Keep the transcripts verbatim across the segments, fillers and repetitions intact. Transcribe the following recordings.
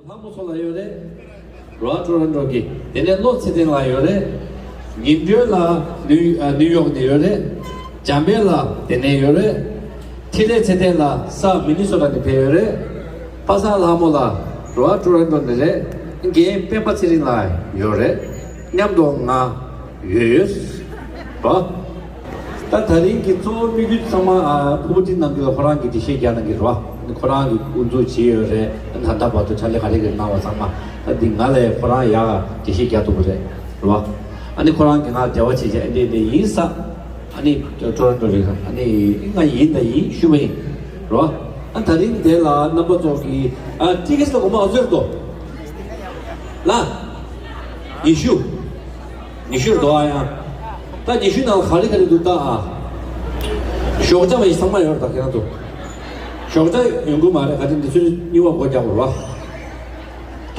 ལྷ་མོ་མཚོ་ལགས་ཡོད་རེད། རོ་ཨ་ཊོ་རོན་ཊོ་གི། དེ་ནས་བློ་ཚེ་བརྟན་ལགས་ཡོད་རེད། ཉི་སྒྲོན་ལགས་ནིའུ་ཨ་ནིའུ་ཡོག་ནས་ཡོད་རེད། འཇམ་དཔལ་ལགས་དེ་ནས་ཡོད་རེད། འཕྲིན་ལས་ཚེ་བརྟན་ལགས་ས་མི་ནི་སོ་ཊ་ནས་ཕེབས་ཡོད་རེད། པ་སངས་ལྷ་མོ་ལགས་རོ་ཨ་ཊོ་རོན་ཊོ་ནས་རེད། རྒན་སྤེན་པ་ཚེ་རིང་ལགས་ཡོད་རེད། མཉམ་དུ་ང་ཡོད་ཡོད་རོ། ད་ད་རིང་གི་གཙོ་བོ་དམིགས་ཡུལ་ཚང་མ་ཨ་ཕུར་བུ་ཊི་རྣམ་རྒྱལ་ཁོ་རང་གིས་འགྲེལ་བཤད་རྒྱག་གནང་གི་རེད་བ། ཁོ་རང་གིས་དབུ་འཛུགས་བྱས་ཡོད་རེད། ད་ལྟ་བར་དུ་ཕྱག་ལས་ག་རེ་ག་རེ་གནང་བ་ཚང་མ་ད་འདི་ང་ལས་ཁོ་རང་ཡག་འགྲེལ་བཤད་རྒྱག་ཐུབ་པ་རེད་རེད་བ། ཨ་ནི་ཁོ་རང་གིས་ང་འབྲེལ་བ་བྱེད་བྱས་ཨ་འདྲས་འདྲས་ཡིན་ས། ཨ་ནི་ཊོ་རོན་ཊོ་རེད། ཨ་ནི་ང་ཡིན་ད་ཡིན་ཞུ་བ་ཡིན་རེད་བ། ཨ་ད་རིང་འདི་ལ་རྣམ་པ་ཚོ་གིས་ཨ་ཊི་ཀེ་ཊི་ལ་སྒོར་མོ་ག་ཚོད་རེད་དོ། ལ། ཉི་ཤུ། ཉི་ཤུ་རེད་དོ་ཨ་ཡང་། ད་ཉི་ཤུ་ནང་ལ་ག་རེ་ག་རེ་འདུག་ད་ཨ། ཞོགས་ཇ་མ་ཡི་ཚང་མ་ཡོད་རེད་ད་ཁྱེད་རང་ཚོ། ཞོགས་ཇ་ཡོང་གི་མ་རེད། ག་ཚོད་འདི་ཚོའི་རྙིང་བ་སྒོ་རྒྱག་དགོས་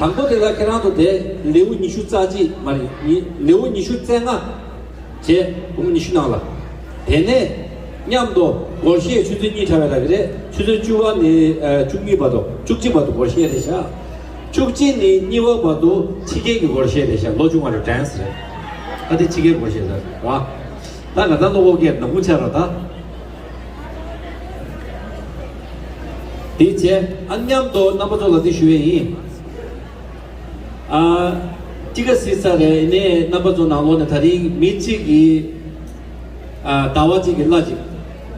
རེད་བ། དང་པོ་དེ་ལ་ཁྱེད་རང་ཚོ་དེ་ལེའུ་ཉི་ཤུ་རྩ་གཅིག་མ་རེད། ཉི་ལེའུ་ཉི་ཤུ་རྩ་ལྔ། བྱས་སྒོར་མོ་ཉི་ཤུ་ནང་ལ། དེ་ནས་མཉམ་དུ་སྒོར་གཞས་ཆུ་ཚོད་གཉིས་ཕྲ་བའི་ལ་གི་རེད། ཆུ་ཚོད་བཅུ་པ་ནས་ཨ་བཅུ་གཉིས་བར་དུ་བཅུ་གཅིག་བར་དུ་སྒོར་གཞས་རེད་ཤག་བཅུ་གཅིག་ནས་གཉིས་པ་བར་དུ་ཕྱི་རྒྱལ་གྱི་སྒོར་གཞས་རེད་ཤག་ལོ་ཆུང་བ་ལ་ཌན་སི་རེད། ད་དེ་ཕྱི་རྒྱལ་སྒོར་གཞས་རེད་བ། ད་ང་ད་བློ་ཁོག་སྐད་ནག་མོ་ཆགས་ར་ད། དེ་བྱས་ཨ་མཉམ་དུ་རྣམ་པ་ཚོ་ལ་དེ་ཞུ་ཡས་ཡིན། ཨ། ཅི་ག་སྲིད་ས་རེད་ནས་རྣམ་པ་ཚོ་ནང་ལོགས་ནས་ད་རིང་མི་གཅིག་གིས་ཨ་ཟླ་བ་གཅིག་གི་གླ་གཅིག་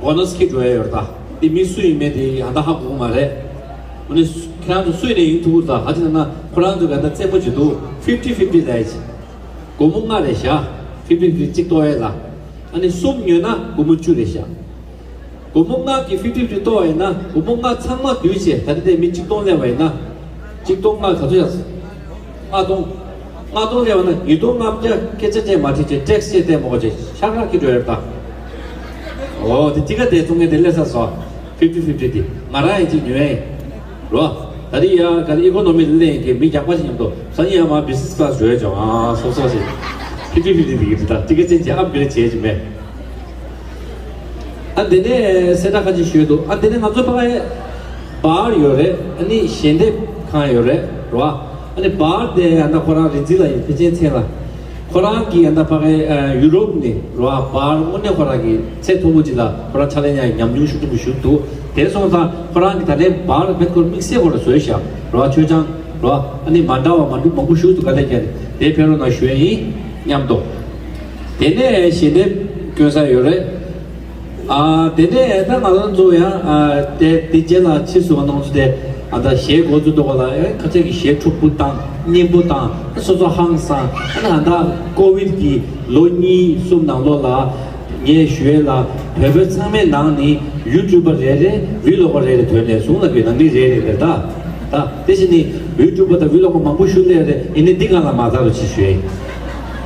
བོ་ནས་ཁྱེར་འགྲོ་ཡ་ཡོད་རེད་ད། འདི་མི་སུ་ཡིན་མེད་དེ་ཡང་ད་ཧ་གོ་གི་མ་རེད། འོ་ནི་ཁྱེད་རང་ཚོ་སུ་ཡིན་ནས་ཡིན་ཐུག་གི་རེད་ད། ཧ་ཅི་ན་ན་ཁོ་རང་ཚོ་ག་ད་རྩེད་མོ་བྱེད་འདུག་ཕིབ་ཊི་ཕིབ་ཊི་ལབ་ཡ་ཅིག་སྒོར་མོ་ལྔ་རེད་ཤག་ཕིབ་ཊི་ཕིབ་ཊི་གཅིག་གཏོང་ཡས་ལ། ཨ་ནི་གསུམ་ཉོས་ན་སྒོར་མོ་བཅུ་རེད་ཤག་སྒོར་མོ་ལྔ་གི་ཕིབ་ཊི་ཕིབ་ཊི་གཏོང་བ་ཡིན་ན་སྒོར་མོ་ལྔ་ཚང་མ་བསྡུས་བྱས་ད་ལྟ་དེ་མི་གཅིག་སྟོང་སླེབས་པ་ཡིན་ན། གཅིག་སྟོང་ལྔ་ག་ཚོད་ཡོད། ལྔ་སྟོང་། ལྔ་སྟོང་སླེབས་པ་ན་ཉིས་སྟོང་ལྔ་བརྒྱ་སྐད་ཆ་བཤད་མ་ཁྲིད་བྱས་ཊེག་སི་བཤད་བསྡད་མ་དགོས་བྱས་ཤག་རག་གི་འགྲོ་ཡོད་ད། འོ་དེ་ཅི་ག་དེ་ཚོང་ངེ་དེ་སླེབས་ས་སོ། ཕིབ་ཊི་ཕིབ་ཊི་དེ་ང་རང་ཡིན་གཅིག་ཉོས་ཡིན། རོ། ད་རེས་ཡ་ག་ལ་ཨི་ཀོ་ནོ་མི་ལ་སླེབས་ཡིན་གི་མི་རྒྱག་པ་ཞིག་མཉམ་དུ་སང་ཉིན་ཡ་མ་བི་ཛི་ནེ་སི་ཀ་ལ་སི་འགྲོ་ཡ་བྱུང་ཨ་སོ་སོ་ཞིག་ཕིབ་ཊི་ཕིབ་ཊི་དེ་གི་དེ་ད་ཏི་ཀེ་ཊི་ཅན་གྱི་ཨབ་གི་རེ་བྱས་ཀྱི་མེད། ཨ་དེ་ནས་གསལ་བསྒྲགས་ཁ་ཅིག་ཞུས་འདུག་ཨ་དེ་ནས་ང་ཚོ་ཕ་གའི་བར་ཡོད་རེད། ཨ་ནི་ཞལ་འདེབས་ཁང་ཡོད་རེད་རོ། ཨ་ནི་བར་དེ་ཡང་ན་ཁོ་རང་རིག་འཛིན་ལགས་ཡིན་ཕལ་ཆེར་མཚན་ལ། ཁོ་རང་གིས་ཡང་ན་ཕ་གའི་ཡུ་རོབ་ནས་རོ་བར་དངོས་གནས་ཁོ་རང་གི་ཚད་མཐོ་པོ་ཅིག་ལ་ཁོ་རང་ཕྱག་ལས་གནང་ཡ་ཉམས་མྱོང་ཤུགས་ཆེན་པོ་ཞིག་འདུག་དེ་སོང་ཙང་ཁོ་རང་གིས་ད་ལན་བར་བེད་ཁོ་དམིགས་བསལ་ཁོ་ལ་བཟོས་ཤག་རོ། མཆོད་ཆང་རོ། ཨ་ནི་མ་འདྲ་བ་མ་འདྲ་མང་པོ་ཞིག་འདུག་ག་ལས་ཀྱང་དེ་ཕེབས་རོགས་གནང་ཞུ་ཡ་ཡིན་མཉམ་དུ། དེ་ནས་ཞལ་འདེབས་སྐྱོན་ས་ཡོད་རེད། ཨ་དེ་ནས་ད་ང་རང་ཚོ་ཡང་ཨ་དེ་དེ་རྗེས་ལ་ཕྱིས་སུ་ང་རང་ཚོ་དེ་ཨ་ད་གཞས་འགོ་འཛུགས་འདུག་ག་ལ་ཨེ་ཁ་ཆེ་གི་གཞས་འཁྲུག་པོ་དང་སྙན་པོ་དང་སོ་སོ་ཧང་སང་ཨ་ད་ད་ཀོ་བིད་ཀྱི་ལོ་གཉིས་གསུམ་ནང་ལོགས་ལ་ངས་ཞུ་ཡས་ལ་བོད་པ་ཚང་མའི་ནང་ནས་ཡུ་ཊུབ་པ་རེ་རེ་བི་ལོག་པ་རེ་རེ་ཐོན་ནས་བཟུང་ལ་གི་ནང་མི་རེ་རེ་རེད་ད། ད་དེ་བཞིན་ནི་ཡུ་ཊུབ་པ་དང་བི་ལོག་པ་མང་པོ་ཞུ་ལས་རེད་ཡིན་ནི་འདི་གང་ལ་མ་ཚར་རོ་ཆི་ཞུ་ཡས།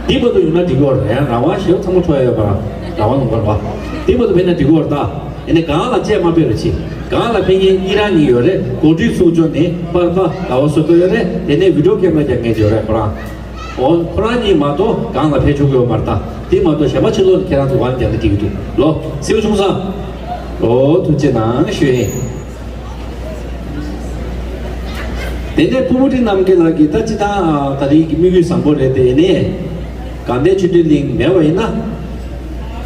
འདི་བར་དུ་ཡོང་ན་འགྲིག་གི་རེད། ཡང་རང་དབང་ཞེ་པོ་ཚང་མ་འཕྲོ་ཡ་ཡོད་པ་རང་དབང་ལུང་པར་བ། འདི་བར་དུ་ཕེབས་ན་འགྲིག་གི་རེད་ད། ཡིན་ནི་གང་ལ་བཅད་མ་ཕེབས་རོ་ཆི། གང་ལ་ཕེབས་མཁན་གཉིས་རང་གཉིས་ཡོད་རེད། གོ་སྒྲིག་ཚོགས་ཆུང་ནི་པར་པ་ཟླ་བ་སོ་ཏོ་ཡོད་རེད། དེ་ནས་བི་ཌིའོ་ཀེམ་ར་རྒྱག་མཁན་ཡོད་རེད་ཁོ་རང་། འོ་ཁོ་རང་གཉིས་མ་གཏོགས་གང་ལ་ཕེབས་ཆོག་གི་ཡོད་མ་རེད་ད། དེ་མ་གཏོགས་གཞན་པ་ཕྱི་ལོགས་ནས་ཁྱེད་རང་ཚོ་དབང་རྒྱག་ན་འགྲིག་གི་འདུག་ལོ། སེའུ་ཆུང་ས། ཨོ་ཐུགས་རྗེ་གནང་ཞུ་ཡིན། དེ་ནས་ཕུར་བུ་ཊི་རྣམ་རྒྱལ་ལགས་ཀྱིས་ད་ཅི་ད་ད་རེས་ཀྱི་དམིགས་ཡུལ་བཟང་པོ་རེད་དེ་ནས་དགའ་ལྡན་ཆོས་འཕེལ་གླིང་མེད་པ་ཡིན་ན།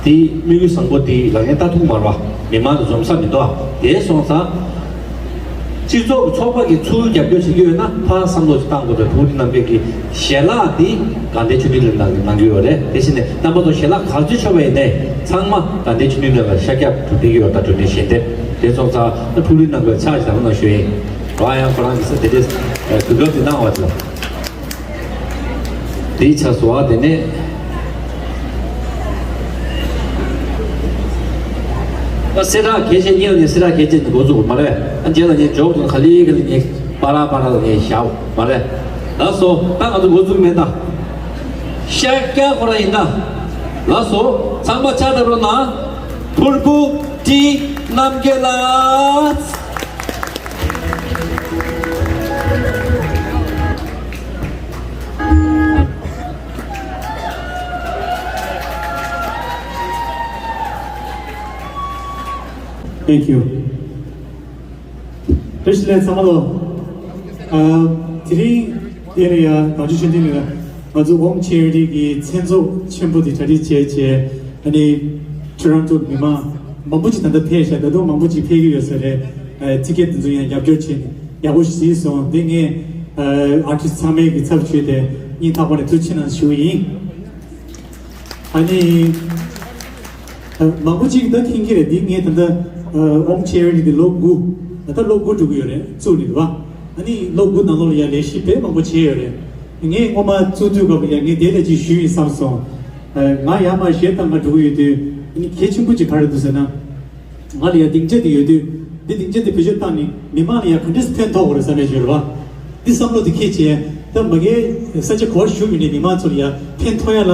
དེ་དམིགས་ཡུལ་བཟང་པོ་དེ་ལག་ལེན་བསྟར་ཐུབ་མ་རེད་བ། མི་མང་དུ་འཛོམས་ས་མི་འདུག་ཨ། དེ་སོང་ཙང་། སྤྱི་ཚོགས་ཀྱི་ཚོགས་པ་གིས་ཚུར་རྒྱབ་སྐྱོར་བྱེད་ཀྱི་ཡོད་ན་ཕར་བསམ་བློ་ཞིག་བཏང་དགོས་པའི་ཕུར་བུ་ཊི་རྣམ་རྒྱལ་གྱི་ཞལ་ལག་འདི་དགའ་ལྡན་ཆོས་འཕེལ་གླིང་ནང་གི་གནང་གི་ཡོད་རེད། དེ་བཞིན་ནས་རྣམ་པ་ཚོ་ཞལ་ལག་ག་ཚོད་མཆོད་པ་ཡིན་ནའི་ཚང་མ་དགའ་ལྡན་ཆོས་འཕེལ་གླིང་ལ་ཤར་རྒྱག་གྲུབ་བསྡད་ཀྱི་ཡོད་ད། གྲུབ་བསྡད་ཞལ་འདེབས་དེ་སོང་ཙང་ཕུར་བུ་ཊི་རྣམ་རྒྱལ་ཕྱག་ཞིག་དང་ལ་ཞུ་ཡིན། རང་ཡང་ཁོ་རང་གི་ས་དེ་འདྲས་གོ་སྐབས་དེ་གནང་བ་ཚོ། དེའི་ཆ་བཟོ་བ་དེ་ནས། ད་གསལ་བསྒྲགས་གལ་ཆེ་གཉིས་ལ་ནས་གསལ་བསྒྲགས་གལ་ཆེ་ནས་འགོ་འཛུགས་མ་རེད། ཨ་རྗེས་ལ་ངས་འཇོག་ཏུ་ག་ལེ་ག་ལེ་ངས་པ་ར་པ་ར་ལ་ངས་བཞག་མ་རེད། ལགས་སོ་ད་ང་ཚོ་འགོ་འཛུགས་མེད་ད། ཤར་རྒྱག་ཁོ་ར་ཡིན་ད། ལགས་སོ་ཚང་མ་ཕྱག་བརྡབ་རོགས་གནང་། ཕུར་བུ་ཊི་རྣམ་རྒྱལ་ལགས། Thank you. བཀྲ་ཤིས་བདེ་ལེགས་ཚང་མ་ལོ། ཨ། དེ་རིང་དེ་ལ་ཡ་གངས་ལྗོངས་ཆོས་ལྡན་གླིང་ལ་ང་ཚོ་Om Charity གི་མཚན་ཚོགས་ཆེན་པོ་དེ་གྲ་སྒྲིག་བྱས་བྱས། ཨ་ནི་Toronto གི་མི་མང་མང་པོ་ཅིག་ད་ལྟ་ཕེབས་ཤག་ད་དུང་མང་པོ་ཅིག་ཕེབས་ཀྱི་ཡོད་ས་རེད། ཨ། ཊི་ཀེ་ཊི་དེ་ཚོ་ཡང་རྒྱབ་སྐྱོར་བྱས་ནས་ཡག་པོ་ཞིག་བཟོས་སོང་། དེ་ངས་ཨ་ཨར་ཊིསི་ཚང་མའི་གི་ཚབ་བྱས་ཏེ་སྙིང་ཐག་པ་ནས་ཐུགས་རྗེ་ཆེ་གནང་ཞུ་གི་ཡིན། ཨ་ནི། ཨ། མང་པོ་ཅིག་ད་མཁྱེན་གྱི་རེད། འདི་ངས་ད་ལྟ་ཨ་Om Charity འདི་ལོ་དགུ། ད་ལྟ་ལོ་དགུ་འགྲོ་གི་ཡོད་རེད། བཙུགས་ནས་རེད་བ། ཨ་ནི་ལོ་དགུ་ནང་ལོགས་ལ་ཡ་ལས་གཞི་དཔེ་མང་པོ་བྱས་ཡོད་རེད། ངས་སྔོན་མ་བཙུགས་དུས་སྐབས་ལ་ཡ་ངས་དེ་ལས་ཅིག་ཞུས་ཡིན་བསམ་སོང་། ཨ། ང་ཡར་མར་གཞས་བཏང་ག་འགྲོ་གི་ཡོད་དུས་ཨ་ནི་གལ་ཆེན་པོ་ཅིག་ག་རེ་འདུག་ཟེར་ན། ང་ལ་ཡ་སྡིངས་ཆ་དེ་ཡོད་དུས། འདི་སྡིངས་ཆ་དེ་བེད་སྤྱོད་བཏང་ནས་མི་མང་ལ་ཡ་ག་འདྲས་ཕན་ཐོགས་དགོས་རེད་བསམ་པའི་ཞོར་བ། འདི་བསམ་བློ་དེ་འཁྱེར་བྱས། ད་མ་གིའི་ས་ཆ་ག་པར་བཞུགས་ཡོད་ནས་མི་མང་ཚོ་ལ་ཡ་ཕན་ཐོགས་ཡ་ལ་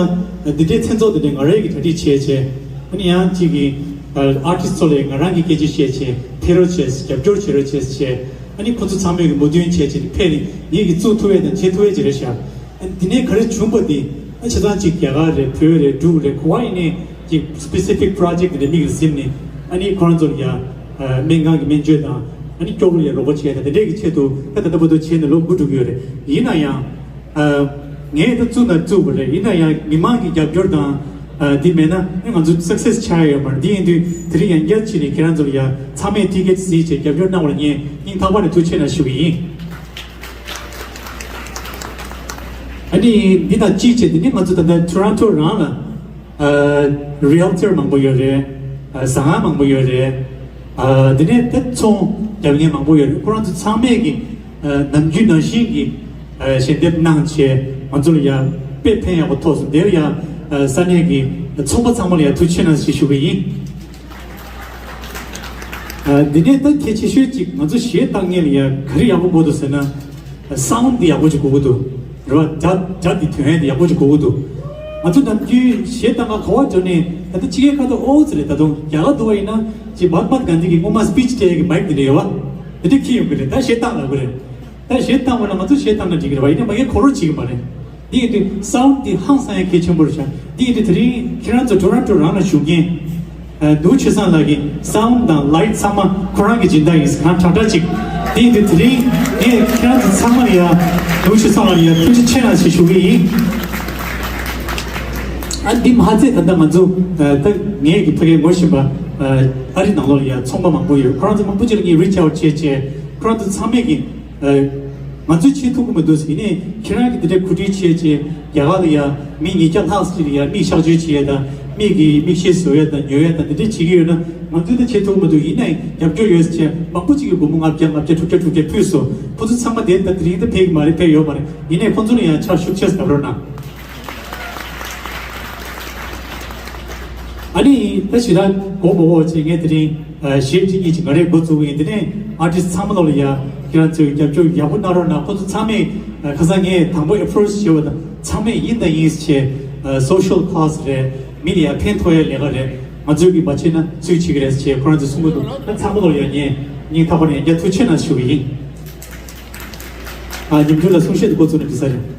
འདི་འདྲའི་མཚན་ཚོགས་འདི་འདྲའི་ང་རང་གིས་གྲ་སྒྲིག་བྱས་བྱས། ཨ་ནི་ཡང་གཅིག་གིས་ཨར་ཊིསི་ཚོ་ལ་ཡ་ང་རང་གིས་སྐད་ཆ་བཤད་བྱས། ཕེབས་རོགས་བྱས། རྒྱབ་སྐྱོར་བྱེད་རོགས་བྱས་བྱས། ཨ་ནི་ཁོ་ཚོ་ཚང་མས་གི་མོས་མཐུན་བྱས་བྱས་ནས་ཕེབས་ནས་ངེད་ཀྱིས་བཙུགས་ཐུབ་ཡ་དང་བྱེད་ཐུབ་ཡ་ཅིག་རེད་ཤག་ཨ། འདི་ནས་ག་རེ་བྱུང་པ་འདི། ཨ། བྱས་ཙང་ཅིག་རྒྱ་གར་རེད། བོད་རེད། འབྲུག་རེད། ག་པར་ཡིན་ནའི་ཅིག་སི་པེ་སི་ཕིག་པོ་རོ་ཇེཀ་འདི་འདྲ་མིག་ལ་གཟིམ་ནས། ཨ་ནི་ཁོ་རང་ཚོར་ཡ་ཨ་སྨན་ཁང་གི་སྨན་བཅོས་དང་། ཨ་ནི་སྐྱོ་པོ་ལ་ཡ་རོགས་པ་བྱས་དང་། དེ་འདྲས་ཀྱི་ཆེད་དུ་ད་ད་ལྟ་བར་དུ་བྱས་ནས་ལོ་དགུ་འགྲོ་གི་ཡོད་རེད། ཡིན་ན་ཡང་། ཨ། ངས་ད་བཙུགས་ན་བཙུགས་པ་རེད། ཡིན་ན་ཡང་མི་མང་གི་རྒྱབ་སྐྱོར་དང་། ཨ། འདི་མེད་ན་ཨ་ང་ཚོ་སག་སེ་སི་ཆགས་ཡ་ཡོད་མ་རེད། འདི་ཡིན་དུས་དེ་རིང་ཡང་བསྐྱར་ཕྱིན་ནས་ཁྱེད་རང་ཚོར་ཡ་ཚང་མས་ཊི་ཀེ་ཊི་གཟིགས་བྱས་རྒྱབ་སྐྱོར་གནང་བ་ལ་ངས་སྙིང་ཐག་པ་ནས་ཐུགས་རྗེ་ཆེ་གནང་ཞུ་གི་ཡིན། ཨ་ནི་འདི་དང་གཅིག་བྱས། དེ་ནི་ང་ཚོ་ད་ལྟ་ཊོ་རོན་ཊོ་རང་ལ་ཨ་རི་ཨལ་ཊར་མང་པོ་ཡོད་རེད། ཨ། ཟ་ཁང་མང་པོ་ཡོད་རེད། ཨ། དེ་ནས་ད་ཚོང་རྒྱག་མཁན་མང་པོ་ཡོད་རེད། ཁོ་རང་ཚོ་ཚང་མས་ཀྱི་ཨ་ནམ་རྒྱུན་ནང་བཞིན་གྱི་ཨ་ཞལ་འདེབས་གནང་བྱས་ང་ཚོ་ལ་ཡ་དཔེ་ཕན་ཡག་པོ་ཐོགས་སོང་། དེར་ཡ་ཨ་ས་གནས་ཀྱི་ཚོང་པ་ཚང་མ་ལ་ཡ་ཐུགས་རྗེ་ཆེ་གནང་ཞེས་ཞུ་གི་ཡིན། ཨ། འདི་ནས་ད་གལ་ཆེ་ཤོས་ཅིག་ང་ཚོ་གཞས་བཏང་མཁན་ལ་ཡ་ག་རེ་ཡག་པོ་དགོས་འདུག་ཟེར་ན། ཨ། སའུན་ཌི་འདི་ཡག་པོ་ཅིག་དགོས་ཀྱི་འདུག་རེད་བ། སྒྲ་སྒྲ་འདི་ཐོན་ཡ་འདི་ཡག་པོ་ཅིག་དགོས་ཀྱི་འདུག་ང་ཚོ་ནམ་རྒྱུན་གཞས་བཏང་ག་ག་པར་འགྲོ་ནའི་ད་ལྟ་ཕྱི་རྒྱལ་ཁག་ཏུ་ཨོ་ཙི་རེད། ད་དུང་རྒྱ་གར་འདྲ་བ་ཡིན་ན་ཅིག་མ་ཧཱ་ཏ་མ་གྷན་དྷི་གི་སྔོན་མ་སི་པི་ཆི་སྤྲད་ཡ་གི་མའིག་འདི་འདྲ་ཡོད་བ། འདི་འདྲ་འཁྱེར་ཡོང་གི་རེད། ད་གཞས་བཏང་ལབ་གི་རེད། ད་གཞས་བཏང་བ་ན་ང་ཚོ་གཞས་བཏང་ན་འགྲིག་གི་རེད་བ། ཡིན་ནའི་མ་གིའི་གོ་རོགས་བྱེད་ཀྱི་མ་རེད། འདི་ཡིན་དུས་སའུན་ཌི་འདི་ཧང་སང་ཡ་གལ་ཆེན་པོ་རེད་ཤག་འདི་ཡིན་དུས་དེ་རིང་ཁྱེད་རང་ཚོ་ཊོ་རོན་ཊོ་རང་ལ་བཞུགས་མཁན། ཨ། ནོར་བུ་ཆོས་བཟང་ལགས་ཀྱི་སའུན་ཌི་དང་ལའིཊ་ཚང་མ་ཁོ་རང་གི་སྦྱིན་བདག་ཡིན། གང་དྲག་དྲག་ཅིག་འདི་ཡིན་དུས་དེ་རིང་ངས་ཁྱེད་རང་ཚོ་ཚང་མ་ལ་ཡ་ནོར་བུ་ཆོས་བཟང་ལགས་ལ་ཡ་ཐུགས་རྗེ་ཆེ་གནང་ཞེས་ཞུ་གི་ཡིན། ཨ། འདི་མ་ཚད་ད་ལྟ་ང་ཚོ་ཨ་ད་ངས་ཀྱི་ཕ་གིར་ངོ་ཤེས་པ་ཨ་ཨ་རི་ནང་ལོགས་ལ་ཡ་ཚོང་པ་མང་པོ་ཡོད། ཁོ་རང་ཚོ་མང་པོ་ཅིག་ལ་ངས་རི་ཆི་ཨའུ་ཊི་བྱས་བྱས་ཁོ་རང་ཚོ་ཚང་མས་ཀྱི། ཨ། ང་ཚོས་བྱེད་ཐུབ་ཀྱི་མི་འདུག་ཟེར། ཡིན་ནའི་ཁྱེད་རང་གིས་འདི་འདྲའི་གོ་སྒྲིག་བྱས་བྱས་རྒྱ་གར་ལ་ཡ་མི་ཉིས་བརྒྱ་ལྷག་ཅིག་ལ་ཡ་མིག་གཤག་བཅོས་བྱེད་ཡ་དང་། མིག་གི་མིག་ཤེལ་བཟོ་ཡ་དང་ཉོ་ཡ་དང་འདི་འདྲ་བྱེད་ཀྱི་ཡོད་ན། ང་ཚོས་ད་བྱེད་ཐུབ་ཀྱི་མི་འདུག་ཡིན་ནའི་རྒྱབ་སྐྱོར་ཡོད་ཟེར་བྱས་མང་པོ་ཅིག་གིས་སྒོར་མོ་ལྔ་བརྒྱ་ལྔ་བརྒྱ་དྲུག་བརྒྱ་དྲུག་བརྒྱ་ཕུལ་སོང་། ཁོ་ཚོ་ཚང་མ་དེ་ད་དེ་རིང་ད་ཕེབས་ཀྱི་མ་རེད། ཕེབས་ཡོད་མ་རེད། ཡིན་ནའི་ཁོ་ཚོ་ལ་ཡང་ཕྱག་ཤུགས་ཆེ་ཙམ་བརྒྱབ་རོགས་གནང་། ཨ་ནི་ད་ཞེ་དྲག་མགོ་མ་འཁོར་བྱས། ངས་དེ་རིང་ཨ་གཞས་གཅིག་གཉིས་ཅིག་ང་རས་འགོ་བཙུགས་ཀྱི་ཡིན། དེ་ནས་ཨར་ཊིསི་ཚང་མ་ལོག་ལ་ཡ་ཁྱེད་རང་ཚོས་རྒྱབ་སྐྱོར་ཡག་པོ་གནང་རོགས་གནང་། ཁོ་ཚོ་ཚང་མས་ཨ་ཁ་སང་ངས་དང་པོ་ཨེ་པོ་རོ་ཆི་བྱས་པ་དང་། ཚང་མས་ཡིན་དང་ཡིན་ཟེར་བྱས། ཨ་སོ་ཤལ་ཀོ་ཛི་རེད། མི་ལ་ཡ་ཕན་ཐོགས་ཡ་ལས་ཀ་རེད། ང་ཚོས་ཀྱིས་མ་བྱས་ན་སུས་བྱེད་ཀྱི་རེད་ཟེར་བྱས་ཁོ་རང་ཚོས་གསུང་གི་འདུག་ད་ཚང་མ་ལོག་ལ་ཡ་ངས་སྙིང་ཐག་པ་ནས་ཡང་བསྐྱར་ཐུགས་རྗེ་ཆེ་གནང་ཞུ་གི་ཡིན། ཨ་ཉིན་རྒྱུན་ལ་གསུང་བཤད་དེ་འགོ་བཙུགས་ན་འགྲིག་ས་རེད།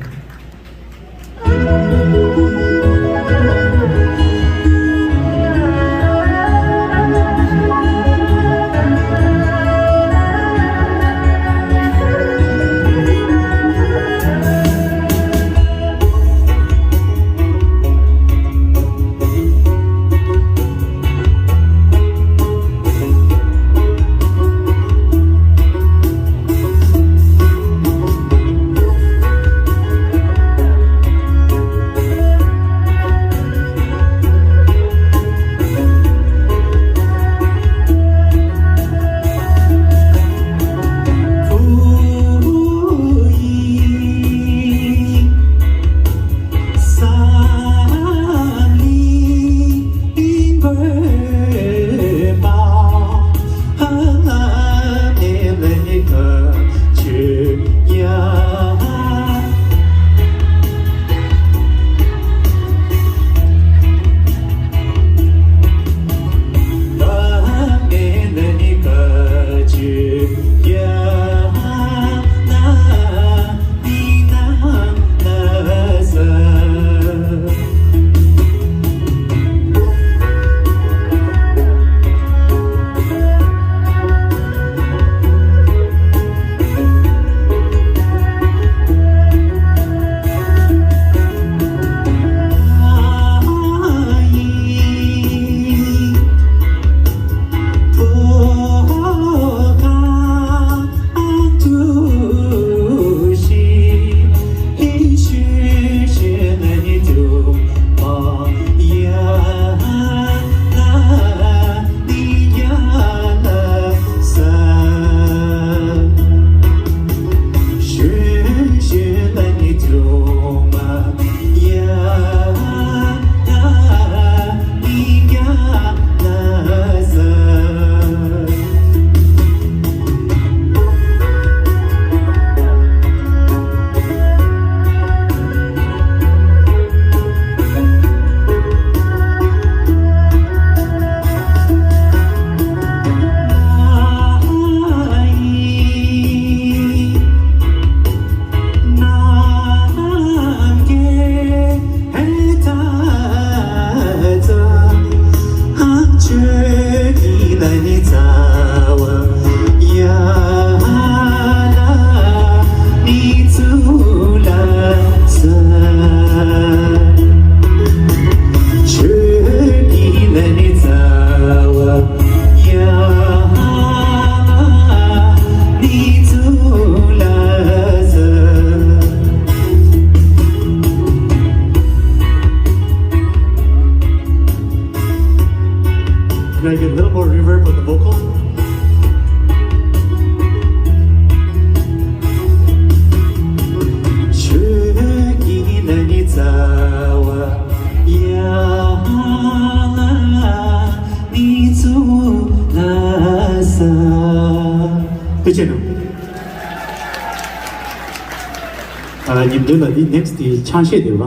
ཉིན་དོན་ལ་འདི་next དེ་ཆང་གཞས་དེ་རེད་པ།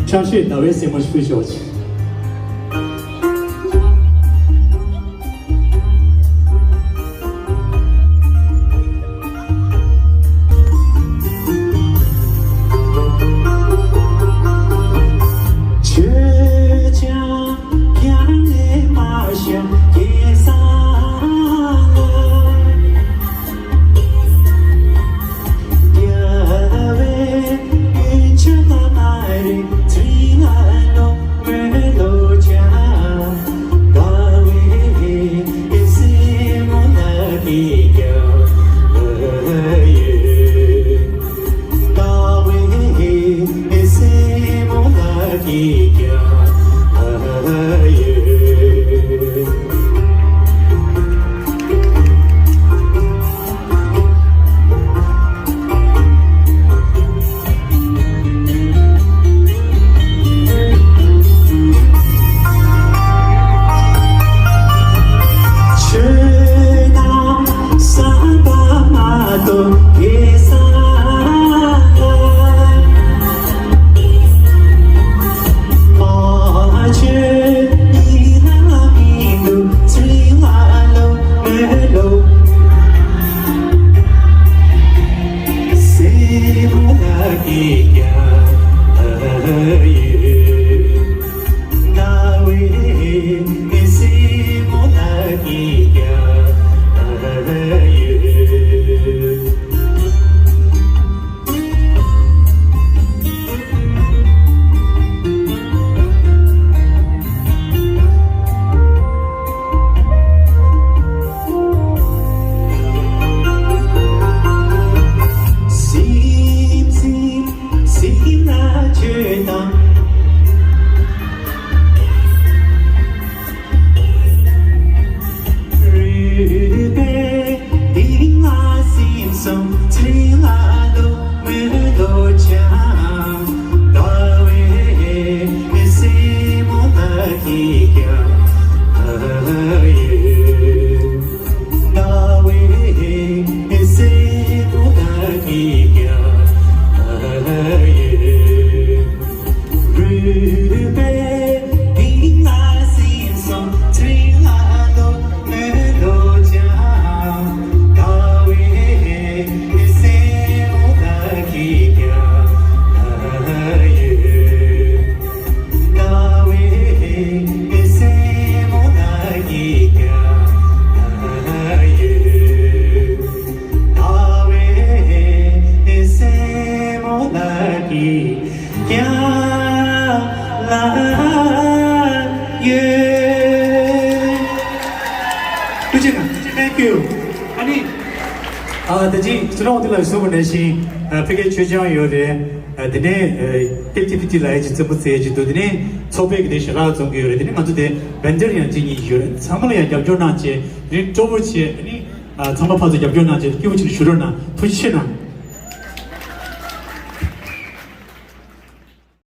ཆང་གཞས་ཟླ་བའི་སྲས་མོ་ཞིག་ཕུལ་ཆོག་ཅིག། ཆོས་ཀྱང་ཡང་ནས་མ་ཤར་སྐྱེ་ས་ལ། རྒྱལ་བའི་ཡོན་ཆབ་མ་རེད་ཚིག་ལ་ལོ་མེ་ལོ་ཆ། དགའ་བའི་སེམས་ལ་གི་རྒྱལ་བ་ཡོད། དགའ་བའི་སེམས་ལ་གི་རྒྱལ་བ་ཡོད། ཆོས་དང་བསམ་པ་མ་གཏོགས་དགེ་ས་ལ། མ་ཆོས་ཡིན་ན་མི་འདུག་ཚིག་ལ་ལོ་མེ་ལོ། སེམས་ལ་སྐྱིད་ཀྱང་ཡོད། དགའ་བའི་སེམས་ལ་སྐྱིད་ཀྱང་ཡོད། སེམས་སེམས་སེམས་ལ་ཆོས་དང་། རུས་པའི་གཏིང་ལ་སེམས་སོང་ཚིག་ལ་ལོ་མེ་ལོ་ཆ། དགའ་བའི་སེམས་ལ་སྐྱིད་ཀྱང་ཡོད། དགའ་བའི་སེམས་ལ་སྐྱིད་ཀྱང་ཡོད། རུས་པའི་གཏིང་ལ་སེམས་སོང་ཚིག་ལ་ལོ་མེ་ལོ་ཆ། དགའ་བའི་སེམས་ལ་སྐྱིད་ཀྱང་ཡོད། དགའ་བའི་སེམས་ལ་སྐྱིད་ཀྱང་ཡོད། དགའ་བའི་སེམས་ལ་སྐྱིད་ཀྱང་ལ་ཡོད། ཐུགས་རྗེ་གནང་། Thank you། ཨ་ནི། ཨ་ད་ཅི་སུ་རང་དེ་ལ་གསུངས་པ་ནང་བཞིན་ཨ་ཕ་གིར་ཆོས་ཆང་ཡོད་རེད། ཨ་དེ་ནས་ཨ་ཀིརྟི་ཕུ་ཏི་ལ་ཡ་ཅིག་རྩེད་མོ་རྩེ་ཡ་ཅིག་འདུག་དེ་ནས་ཚོགས་པའི་གི་དེ་ཞལ་ལག་བཙོང་གི་ཡོད་རེད། དེ་ནས་ང་ཚོ་དེ་བན་དེར་ཡང་ཅིག་གཉིས་ཡོད་རེད། ཚང་མ་ལ་ཡང་རྒྱབ་སྐྱོར་གནང་བྱས་རིགས་སྤྲོ་པོ་བྱས། ཨ་ནི་ཨ་ཚང་མ་ཕར་ཚུར་རྒྱབ་སྐྱོར་གནང་བྱས་སྐྱིད་པོ་ཅིག་ཞུ་རོགས་གནང་། ཐུགས་རྗེ་ཆེ་གནང་།